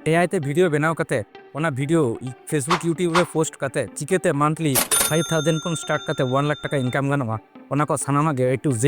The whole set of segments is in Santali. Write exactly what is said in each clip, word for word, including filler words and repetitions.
ᱮ ᱟᱭ ᱛᱮ ᱵᱷᱤᱰᱤᱭᱳ ᱵᱮᱱᱟᱣ ᱠᱟᱛᱮ ᱚᱱᱟ ᱵᱷᱤᱰᱤᱭᱳ Facebook, YouTube ᱨᱮ ᱯᱳᱥᱴ ᱠᱟᱛᱮ ᱪᱤᱠᱟᱹᱛᱮ ᱢᱟᱱᱛᱷᱞᱤ ᱯᱷᱟᱭᱤᱵᱷ ᱛᱷᱟᱣᱡᱮᱱᱰ ᱠᱷᱚᱱ ᱥᱴᱟᱨᱴ ᱠᱟᱛᱮ ᱚᱣᱟᱱ ᱞᱟᱠᱷ ᱴᱟᱠᱟ ᱤᱱᱠᱟᱢ ᱜᱟᱱᱚᱜᱼᱟ, ᱚᱱᱟ ᱠᱚ ᱥᱟᱱᱟᱢᱟᱜ ᱜᱮ A to Z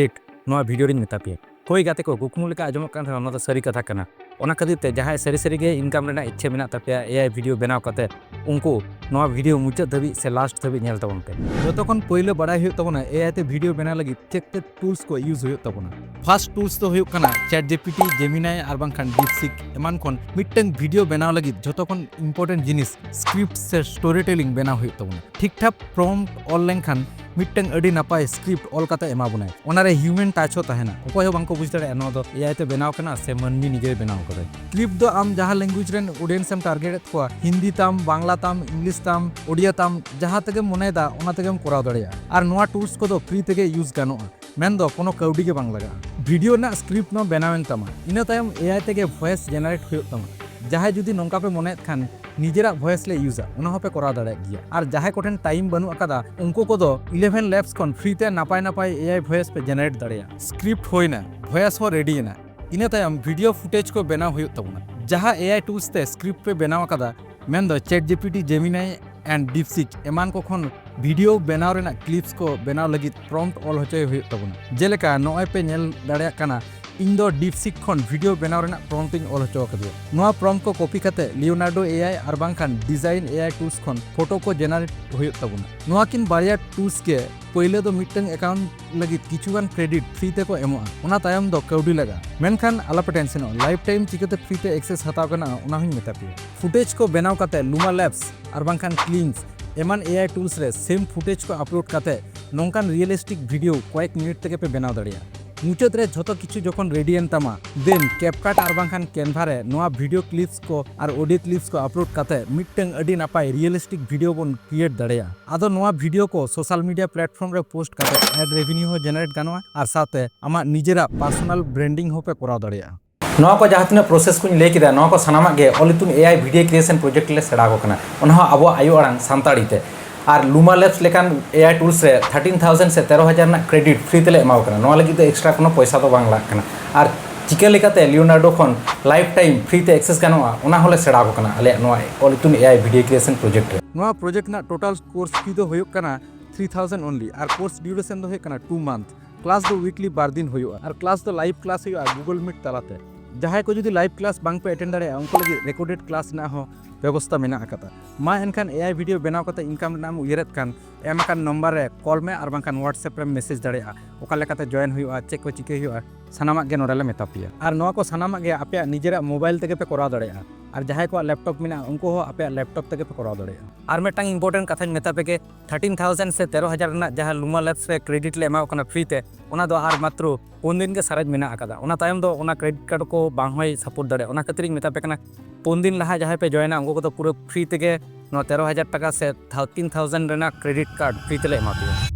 ᱱᱚᱣᱟ ᱵᱷᱤᱰᱤᱭᱳ ᱨᱤᱧ ᱢᱮᱛᱟ ᱯᱮᱭᱟ᱾ ᱦᱳᱭ ᱜᱟᱛᱮ ᱠᱚ, ᱠᱩᱠᱢᱩ ᱞᱮᱠᱟ ᱟᱸᱡᱚᱢᱚᱜ ᱠᱟᱱ ᱛᱟᱦᱮᱱᱟ, ᱚᱱᱟ ᱫᱚ ᱥᱟᱹᱨᱤ ᱠᱟᱛᱷᱟ ᱠᱟᱱᱟ᱾ ᱚᱱᱟ ᱠᱷᱟᱹᱛᱤᱨ ᱛᱮ ᱡᱟᱦᱟᱸᱭ ᱥᱟᱹᱨᱤ ᱥᱟᱹᱨᱤ ᱜᱮ ᱤᱱᱠᱟᱢ ᱨᱮᱱᱟᱜ ᱤᱪᱪᱷᱟᱹ ᱢᱮᱱᱟᱜ ᱛᱟᱯᱮᱭᱟ ᱮ ᱟᱭ ᱵᱷᱤᱰᱤᱭᱳ ᱵᱮᱱᱟᱣ ᱠᱟᱛᱮ, ᱩᱱᱠᱩ ᱱᱚᱣᱟ ᱵᱷᱤᱰᱤᱭᱳ ᱢᱩᱪᱟᱹᱫ ᱫᱷᱟᱹᱵᱤᱡ ᱥᱮ ᱞᱟᱥᱴ ᱫᱷᱟᱹᱵᱤᱡ ᱧᱮᱞ ᱛᱟᱵᱚᱱ ᱯᱮ᱾ ᱡᱚᱛᱚ ᱠᱷᱚᱱ ᱯᱳᱭᱞᱳ ᱵᱟᱲᱟᱭ ᱦᱩᱭᱩᱜ ᱛᱟᱵᱚᱱᱟ ᱮ ᱟᱭ ᱛᱮ ᱵᱷᱤᱰᱤᱭᱳ ᱵᱮᱱᱟᱣ ᱞᱟᱹᱜᱤᱫ ᱪᱮᱫ ᱪᱮᱫ ᱴᱩᱞᱥ ᱠᱚ ᱤᱭᱩᱡᱽ ᱦᱩᱭᱩᱜ ᱛᱟᱵᱚᱱᱟ᱾ ᱯᱷᱟᱥᱴ ᱴᱩᱞᱥ ᱫᱚ ᱦᱩᱭᱩᱜ ᱠᱟᱱᱟ ChatGPT, Gemini ᱟᱨ ᱵᱟᱝᱠᱷᱟᱱ DeepSeek ᱮᱢᱟᱱ ᱠᱷᱚᱱ ᱢᱤᱫᱴᱟᱝ ᱵᱷᱤᱰᱤᱭᱳ ᱵᱮᱱᱟᱣ ᱞᱟᱹᱜᱤᱫ ᱡᱚᱛᱚ ᱠᱷᱚᱱ ᱤᱢᱯᱚᱨᱴᱮᱱᱴ ᱡᱤᱱᱤᱥ ᱥᱠᱨᱤᱯᱴ ᱥᱮ ᱥᱴᱳᱨᱤ ᱴᱮᱞᱤᱝ ᱵᱮᱱᱟᱣ ᱦᱩᱭᱩᱜ ᱛᱟᱵᱚᱱᱟ᱾ ᱴᱷᱤᱠ ᱴᱷᱟᱠ ᱯᱨᱚᱢᱯᱴ ᱚᱞ ᱞᱮᱱᱠᱷᱟᱱ ᱢᱤᱫᱴᱟᱝ ᱟᱹᱰᱤ ᱱᱟᱯᱟᱭ ᱥᱠᱨᱤᱯᱴ ᱚᱞ ᱠᱟᱛᱮ ᱮᱢᱟ ᱵᱚᱱᱟᱭ᱾ ᱚᱱᱟᱨᱮ ᱦᱤᱭᱩᱢᱮᱱ ᱴᱟᱪ ᱦᱚᱸ ᱛᱟᱦᱮᱱᱟ, ᱚᱠᱚᱭ ᱦᱚᱸ ᱵᱟᱝᱠᱚ ᱵᱩᱡᱽ ᱫᱟᱲᱮᱭᱟᱜᱼᱟ ᱱᱚᱣᱟ ᱫᱚ ᱮ ᱟᱭ ᱛᱮ ᱵᱮᱱᱟᱣ ᱠᱟᱱᱟ ᱥᱮ ᱢᱟᱹᱱᱢᱤ ᱱᱤᱡᱮᱭ ᱵᱮᱱᱟᱣ ᱠᱟᱫᱟᱭ᱾ ᱥᱠᱨᱤᱯᱴ ᱫᱚ ᱟᱢ ᱡᱟᱦᱟᱸ ᱞᱮᱝᱜᱩᱭᱮᱡᱽ ᱨᱮᱱ ᱚᱰᱤᱭᱮᱱᱥ ᱮᱢ ᱴᱟᱨᱜᱮᱴ ᱮᱫ ᱠᱚᱣᱟ, ᱦᱤᱱᱫᱤ ᱛᱟᱢ, ᱵᱟᱝᱞᱟ ᱛᱟᱢ, ᱤᱝᱞᱤᱥ ᱛᱟᱢ, ᱳᱰᱤᱭᱟ ᱛᱟᱢ, ᱡᱟᱦᱟᱸ ᱛᱮᱜᱮᱢ ᱢᱚᱱᱮᱭᱮᱫᱟ ᱚᱱᱟ ᱛᱮᱜᱮᱢ ᱠᱚᱨᱟᱣ ᱫᱟᱲᱮᱭᱟᱜᱼᱟ᱾ ᱟᱨ ᱱᱚᱣᱟ ᱴᱩᱞᱥ ᱠᱚᱫᱚ ᱯᱷᱨᱤ ᱛᱮᱜᱮ ᱤᱭᱩᱡᱽ ᱜᱟᱱᱚᱜᱼᱟ, ᱢᱮᱱᱫᱚ ᱠᱳᱱᱳ ᱠᱟᱹᱣᱰᱤ ᱜᱮ ᱵᱟᱝ ᱞᱟᱜᱟᱜᱼᱟ᱾ ᱵᱷᱤᱰᱤᱭᱳ ᱨᱮᱱᱟᱜ ᱥᱠᱨᱤᱯᱴ ᱢᱟ ᱵᱮᱱᱟᱣᱮᱱ ᱛᱟᱢᱟ, ᱤᱱᱟᱹ ᱛᱟᱭᱚᱢ ᱮ ᱟᱭ ᱛᱮᱜᱮ ᱵᱷᱚᱭᱮᱥ ᱡᱮᱱᱟᱨᱮᱴ ᱦᱩᱭᱩᱜ ᱛᱟᱢᱟ᱾ ᱡᱟᱦᱟᱸᱭ ᱡᱩᱫᱤ ᱱᱚᱝᱠᱟ ᱯᱮ ᱢᱚᱱᱮᱭᱮᱫ ᱠᱷᱟᱱ ᱱᱤᱡᱮᱨᱟᱜ ᱵᱷᱚᱭᱮᱥ ᱞᱮ ᱤᱭᱩᱡᱟ, ᱚᱱᱟ ᱦᱚᱸᱯᱮ ᱠᱚᱨᱟᱣ ᱫᱟᱲᱮᱭᱟᱜ ᱜᱮᱭᱟ᱾ ᱟᱨ ᱡᱟᱦᱟᱸᱭ ᱠᱚᱴᱷᱮᱱ ᱴᱟᱭᱤᱢ ᱵᱟᱹᱱᱩᱜ ᱟᱠᱟᱫᱟ, ᱩᱱᱠᱩ ᱠᱚᱫᱚ ᱤᱞᱮᱵᱷᱮᱱ ᱞᱮᱵᱥ ᱠᱷᱚᱱ ᱯᱷᱨᱤ ᱛᱮ ᱱᱟᱯᱟᱭ ᱱᱟᱯᱟᱭ ᱮ ᱟᱭ ᱵᱷᱚᱭᱮᱥ ᱯᱮ ᱡᱮᱱᱟᱨᱮᱴ ᱫᱟᱲᱮᱭᱟᱜᱼᱟ᱾ ᱥᱠᱨᱤᱯᱴ ᱦᱩᱭᱱᱟ, ᱵᱷᱚᱭᱮᱥ ᱦᱚᱸ ᱨᱮᱰᱤ ᱮᱱᱟ, ᱤᱱᱟᱹ ᱛᱟᱭᱚᱢ ᱵᱷᱤᱰᱤᱭᱳ ᱯᱷᱩᱴᱮᱡᱽ ᱠᱚ ᱵᱮᱱᱟᱣ ᱦᱩᱭᱩᱜ ᱛᱟᱵᱚᱱᱟ᱾ ᱡᱟᱦᱟᱸ ᱮ ᱟᱭ ᱴᱩᱞᱥ ᱛᱮ ᱥᱠᱨᱤᱯᱴ ᱯᱮ ᱵᱮᱱᱟᱣ ᱟᱠᱟᱫᱟ, ᱢᱮᱱᱫᱚ ChatGPT, Gemini and DeepSeek ᱮᱢᱟᱱ ᱠᱚ ᱠᱷᱚᱱ ᱵᱷᱤᱰᱤᱭᱳ ᱵᱮᱱᱟᱣ ᱨᱮᱱᱟᱜ ᱠᱞᱤᱯᱥ ᱠᱚ ᱵᱮᱱᱟᱣ ᱞᱟᱹᱜᱤᱫ ᱯᱨᱚᱢᱯᱴ ᱚᱞ ᱦᱚᱪᱚᱭ ᱦᱩᱭᱩᱜ ᱛᱟᱵᱚᱱᱟ᱾ ᱡᱮᱞᱮᱠᱟ ᱱᱚᱜᱼᱚᱭ ᱯᱮ ᱧᱮᱞ ᱫᱟᱲᱮᱭᱟᱜ ᱠᱟᱱᱟ, ᱤᱧ ᱫᱚ DeepSeek ᱠᱷᱚᱱ ᱵᱷᱤᱰᱤᱭᱳ ᱵᱮᱱᱟᱣ ᱨᱮᱱᱟᱜ ᱯᱨᱚᱢᱯᱴ ᱤᱧ ᱚᱞ ᱦᱚᱪᱚ ᱟᱠᱟᱫᱮᱭᱟ᱾ ᱱᱚᱣᱟ ᱯᱨᱚᱢᱯᱴ ᱠᱚ ᱠᱚᱯᱤ ᱠᱟᱛᱮ ᱞᱤᱭᱳᱱᱟᱨᱰᱳ ᱮ ᱟᱭ ᱟᱨ ᱵᱟᱝᱠᱷᱟᱱ ᱰᱤᱡᱟᱭᱤᱱ ᱮ ᱟᱭ ᱴᱩᱞᱥ ᱠᱷᱚᱱ ᱯᱷᱳᱴᱳ ᱠᱚ ᱡᱮᱱᱟᱨᱮᱴ ᱦᱩᱭᱩᱜ ᱛᱟᱵᱚᱱᱟ᱾ ᱱᱚᱣᱟ ᱠᱤᱱ ᱵᱟᱨᱭᱟ ᱴᱩᱞᱥ ᱜᱮ ᱯᱳᱭᱞᱳ ᱫᱚ ᱢᱤᱫᱴᱟᱝ ᱮᱠᱟᱣᱩᱱᱴ ᱞᱟᱹᱜᱤᱫ ᱠᱤᱪᱷᱩᱜᱟᱱ ᱠᱨᱮᱰᱤᱴ ᱯᱷᱨᱤ ᱛᱮᱠᱚ ᱮᱢᱚᱜᱼᱟ, ᱚᱱᱟ ᱛᱟᱭᱚᱢ ᱫᱚ ᱠᱟᱹᱣᱰᱤ ᱞᱟᱜᱟᱜᱼᱟ᱾ ᱢᱮᱱᱠᱷᱟᱱ ᱟᱞᱚᱯᱮ ᱴᱮᱱᱥᱚᱱᱚᱜᱼᱟ, ᱞᱟᱭᱤᱯᱷ ᱴᱟᱭᱤᱢ ᱪᱤᱠᱟᱹᱛᱮ ᱯᱷᱨᱤ ᱛᱮ ᱮᱠᱥᱮᱥ ᱦᱟᱛᱟᱣ ᱜᱟᱱᱚᱜᱼᱟ ᱚᱱᱟ ᱦᱚᱸᱧ ᱢᱮᱛᱟ ᱯᱮᱭᱟ᱾ ᱯᱷᱩᱴᱮᱡᱽ ᱠᱚ ᱵᱮᱱᱟᱣ ᱠᱟᱛᱮ Luma Labs ᱟᱨ ᱵᱟᱝᱠᱷᱟᱱ ᱠᱞᱤᱝᱥ ᱮᱢᱟᱱ ᱮ ᱟᱭ ᱴᱩᱞᱥ ᱨᱮ ᱥᱮᱢ ᱯᱷᱩᱴᱮᱡᱽ ᱠᱚ ᱟᱯᱞᱳᱰ ᱠᱟᱛᱮ ᱱᱚᱝᱠᱟᱱ ᱨᱤᱭᱮᱞᱤᱥᱴᱤᱠ ᱵᱷᱤᱰᱤᱭᱳ ᱠᱚᱭᱮᱠ ᱢᱤᱱᱤᱴ ᱛᱮᱜᱮ ᱯᱮ ᱵᱮᱱᱟᱣ ᱫᱟᱲᱮᱭᱟᱜᱼᱟ᱾ ᱢᱩᱪᱟᱹᱫ ᱨᱮ ᱡᱷᱚᱛᱚ ᱠᱤᱪᱷᱩ ᱡᱚᱠᱷᱚᱱ ᱨᱮᱰᱤᱭᱮᱱ ᱛᱟᱢᱟ, then CapCut ᱟᱨ ᱵᱟᱝᱠᱷᱟᱱ Canva ᱨᱮ ᱱᱚᱣᱟ ᱵᱷᱤᱰᱤᱭᱳ ᱠᱞᱤᱯᱥ ᱠᱚ ᱟᱨ ᱚᱰᱤᱭᱳ ᱠᱞᱤᱯᱥ ᱠᱚ ᱟᱯᱞᱳᱰ ᱠᱟᱛᱮ ᱢᱤᱫᱴᱟᱝ ᱟᱹᱰᱤ ᱱᱟᱯᱟᱭ ᱨᱤᱭᱮᱞᱤᱥᱴᱤᱠ ᱵᱷᱤᱰᱤᱭᱳ ᱵᱚᱱ ᱠᱨᱤᱭᱮᱴ ᱫᱟᱲᱮᱭᱟᱜᱼᱟ᱾ ᱟᱫᱚ ᱱᱚᱣᱟ ᱵᱷᱤᱰᱤᱭᱳ ᱠᱚ ᱥᱳᱥᱟᱞ ᱢᱤᱰᱤᱭᱟ ᱯᱞᱟᱴᱯᱷᱚᱨᱢ ᱨᱮ ᱯᱳᱥᱴ ᱠᱟᱛᱮ ᱮᱰ ᱨᱮᱵᱷᱮᱱᱤᱭᱩ ᱦᱚᱸ ᱡᱮᱱᱟᱨᱮᱴ ᱜᱟᱱᱚᱜᱼᱟ ᱟᱨ ᱥᱟᱶᱛᱮ ᱟᱢᱟᱜ ᱱᱤᱡᱮᱨᱟᱜ ᱯᱟᱨᱥᱳᱱᱟᱞ ᱵᱨᱮᱱᱰᱤᱝ ᱦᱚᱸᱯᱮ ᱠᱚᱨᱟᱣ ᱫᱟᱲᱮᱭᱟᱜᱼᱟ᱾ ᱱᱚᱣᱟ ᱠᱚ ᱡᱟᱦᱟᱸ ᱛᱤᱱᱟᱹᱜ ᱯᱨᱚᱥᱮᱥ ᱠᱚᱧ ᱞᱟᱹᱭ ᱠᱮᱫᱟ, ᱱᱚᱣᱟ ᱠᱚ ᱥᱟᱱᱟᱢᱟᱜ ᱜᱮ ᱚᱞ ᱤᱛᱩᱱ ᱮ ᱟᱭ ᱵᱷᱤᱰᱤᱭᱳ ᱠᱨᱤᱭᱮᱥᱚᱱ ᱯᱨᱚᱡᱮᱠᱴ ᱞᱮ ᱥᱮᱬᱟ ᱟᱠᱚ ᱠᱟᱱᱟ, ᱚᱱᱟ ᱦᱚᱸ ᱟᱵᱚᱣᱟᱜ ᱟᱭᱳ ᱟᱲᱟᱝ ᱥᱟᱱᱛᱟᱲᱤ ᱛᱮ᱾ ᱟᱨ Luma Labs ᱞᱮᱠᱟᱱ ᱮ ᱟᱭ ᱴᱩᱞᱥ ᱨᱮ ᱛᱷᱟᱨᱴᱤᱱ ᱛᱷᱟᱣᱡᱮᱱᱰ ᱥᱮ ᱛᱮᱨᱚ ᱦᱟᱡᱟᱨ ᱨᱮᱱᱟᱜ ᱠᱨᱮᱰᱤᱴ ᱯᱷᱨᱤ ᱛᱮᱞᱮ ᱮᱢᱟ ᱠᱚ ᱠᱟᱱᱟ᱾ ᱱᱚᱣᱟ ᱞᱟᱹᱜᱤᱫ ᱫᱚ ᱮᱠᱥᱴᱨᱟ ᱠᱳᱱᱳ ᱯᱚᱭᱥᱟ ᱫᱚ ᱵᱟᱝ ᱞᱟᱜᱟᱜ ᱠᱟᱱᱟ᱾ ᱟᱨ ᱪᱤᱠᱟᱹ ᱞᱮᱠᱟᱛᱮ ᱞᱤᱭᱳᱱᱟᱨᱰᱳ ᱠᱷᱚᱱ ᱞᱟᱭᱤᱯᱷ ᱴᱟᱭᱤᱢ ᱯᱷᱨᱤ ᱛᱮ ᱮᱠᱥᱮᱥ ᱜᱟᱱᱚᱜᱼᱟ, ᱚᱱᱟ ᱦᱚᱸᱞᱮ ᱥᱮᱬᱟ ᱟᱠᱚ ᱠᱟᱱᱟ ᱟᱞᱮᱭᱟᱜ ᱱᱚᱣᱟ ᱚᱞ ᱤᱛᱩᱱ ᱮ ᱟᱭ ᱵᱷᱤᱰᱤᱭᱳ ᱠᱨᱤᱭᱮᱥᱚᱱ ᱯᱨᱚᱡᱮᱠᱴ ᱨᱮ᱾ ᱱᱚᱣᱟ ᱯᱨᱚᱡᱮᱠᱴ ᱨᱮᱱᱟᱜ ᱴᱳᱴᱟᱞ ᱠᱳᱨᱥ ᱯᱷᱤ ᱫᱚ ᱦᱩᱭᱩᱜ ᱠᱟᱱᱟ ᱛᱷᱨᱤ ᱛᱷᱟᱣᱡᱮᱱᱰ ᱚᱱᱞᱤ ᱟᱨ ᱠᱳᱨᱥ ᱰᱤᱭᱩᱨᱮᱥᱚᱱ ᱫᱚ ᱦᱩᱭᱩᱜ ᱠᱟᱱᱟ ᱴᱩ ᱢᱟᱱᱛᱷ᱾ ᱠᱞᱟᱥ ᱫᱚ ᱩᱭᱤᱠᱞᱤ ᱵᱟᱨ ᱫᱤᱱ ᱦᱩᱭᱩᱜᱼᱟ ᱟᱨ ᱠᱞᱟᱥ ᱫᱚ ᱞᱟᱭᱤᱵᱷ ᱠᱞᱟᱥ ᱦᱩᱭᱩᱜᱼᱟ ᱜᱩᱜᱚᱞ ᱢᱤᱴ ᱛᱟᱞᱟᱛᱮ᱾ ᱡᱟᱦᱟᱸᱭ ᱠᱚ ᱡᱩᱫᱤ ᱞᱟᱭᱤᱵᱷ ᱠᱞᱟᱥ ᱵᱟᱝ ᱯᱮ ᱮᱴᱮᱱᱰ ᱫᱟᱲᱮᱭᱟᱜᱼᱟ, ᱩᱱᱠᱩ ᱞᱟᱹᱜᱤᱫ ᱨᱮᱠᱚᱨᱰᱮᱰ ᱠᱞᱟᱥ ᱨᱮᱱᱟᱜ ᱦᱚᱸ ᱵᱮᱵᱚᱥᱛᱟ ᱢᱮᱱᱟᱜ ᱟᱠᱟᱫᱟ᱾ ᱢᱟ ᱮᱱᱠᱷᱟᱱ ᱮ ᱟᱭ ᱵᱷᱤᱰᱤᱭᱳ ᱵᱮᱱᱟᱣ ᱠᱟᱛᱮ ᱤᱱᱠᱟᱢ ᱨᱮᱱᱟᱜ ᱮᱢ ᱩᱭᱦᱟᱹᱨᱮᱫ ᱠᱷᱟᱱ, ᱮᱢ ᱟᱠᱟᱱ ᱱᱚᱢᱵᱟᱨ ᱨᱮ ᱠᱚᱞ ᱢᱮ ᱟᱨ ᱵᱟᱝᱠᱷᱟᱱ WhatsApp ᱨᱮᱢ ᱢᱮᱥᱮᱡᱽ ᱫᱟᱲᱮᱭᱟᱜᱼᱟ᱾ ᱚᱠᱟ ᱞᱮᱠᱟᱛᱮ ᱡᱚᱭᱮᱱ ᱦᱩᱭᱩᱜᱼᱟ, ᱪᱮᱫ ᱠᱚ ᱪᱤᱠᱟᱹᱭ ᱦᱩᱭᱩᱜᱼᱟ, ᱥᱟᱱᱟᱢᱟᱜ ᱜᱮ ᱱᱚᱰᱮ ᱞᱮ ᱢᱮᱛᱟ ᱯᱮᱭᱟ᱾ ᱟᱨ ᱱᱚᱣᱟ ᱠᱚ ᱥᱟᱱᱟᱢᱟᱜ ᱜᱮ ᱟᱯᱮᱭᱟᱜ ᱱᱤᱡᱮᱨᱟᱜ ᱢᱳᱵᱟᱭᱤᱞ ᱛᱮᱜᱮ ᱯᱮ ᱠᱚᱨᱟᱣ ᱫᱟᱲᱮᱭᱟᱜᱼᱟ᱾ ᱟᱨ ᱡᱟᱦᱟᱸᱭ ᱠᱚᱣᱟᱜ ᱞᱮᱯᱴᱚᱯ ᱢᱮᱱᱟᱜᱼᱟ, ᱩᱱᱠᱩ ᱦᱚᱸ ᱟᱯᱮᱭᱟᱜ ᱞᱮᱯᱴᱚᱯ ᱛᱮᱜᱮ ᱯᱮ ᱠᱚᱨᱟᱣ ᱫᱟᱲᱮᱭᱟᱜᱼᱟ᱾ ᱟᱨ ᱢᱤᱫᱴᱟᱝ ᱤᱢᱯᱚᱨᱴᱮᱱᱴ ᱠᱟᱛᱷᱟᱧ ᱢᱮᱛᱟ ᱯᱮ ᱜᱮ, ᱛᱷᱟᱨᱴᱤᱱ ᱛᱷᱟᱣᱡᱮᱱᱰ ᱥᱮ ᱛᱮᱨᱚ ᱦᱟᱡᱟᱨ ᱨᱮᱱᱟᱜ ᱡᱟᱦᱟᱸ ᱞᱩᱢᱟ ᱞᱮᱵᱥ ᱨᱮ ᱠᱨᱮᱰᱤᱴ ᱞᱮ ᱮᱢᱟ ᱠᱚ ᱠᱟᱱᱟ ᱯᱷᱨᱤ ᱛᱮ, ᱚᱱᱟ ᱫᱚ ᱟᱨ ᱢᱟᱛᱨᱚ ᱯᱩᱱ ᱫᱤᱱ ᱜᱮ ᱥᱟᱨᱮᱡ ᱢᱮᱱᱟᱜ ᱟᱠᱟᱫᱟ᱾ ᱚᱱᱟ ᱛᱟᱭᱚᱢ ᱫᱚ ᱚᱱᱟ ᱠᱨᱮᱰᱤᱴ ᱠᱟᱨᱰ ᱠᱚ ᱵᱟᱝ ᱦᱚᱸᱭ ᱥᱟᱯᱳᱨᱴ ᱫᱟᱲᱮᱭᱟᱜᱼᱟ᱾ ᱚᱱᱟ ᱠᱷᱟᱹᱛᱤᱨᱤᱧ ᱢᱮᱛᱟ ᱯᱮ ᱠᱟᱱᱟ, ᱯᱩᱱ ᱫᱤᱱ ᱞᱟᱦᱟ ᱡᱟᱦᱟᱸᱭ ᱯᱮ ᱡᱚᱭᱮᱱᱟ, ᱩᱱᱠᱩ ᱠᱚᱫᱚ ᱯᱩᱨᱟᱹ ᱯᱷᱨᱤ ᱛᱮᱜᱮ ᱱᱚᱣᱟ ᱛᱮᱨᱚ ᱦᱟᱡᱟᱨ ᱴᱟᱠᱟ ᱥᱮ ᱛᱷᱟᱨᱴᱤᱱ ᱛᱷᱟᱣᱡᱮᱱᱰ ᱨᱮᱱᱟᱜ ᱠᱨᱮᱰᱤᱴ ᱠᱟᱨᱰ ᱯᱷᱨᱤ ᱛᱮᱞᱮ ᱮᱢᱟ ᱯᱮᱭᱟ᱾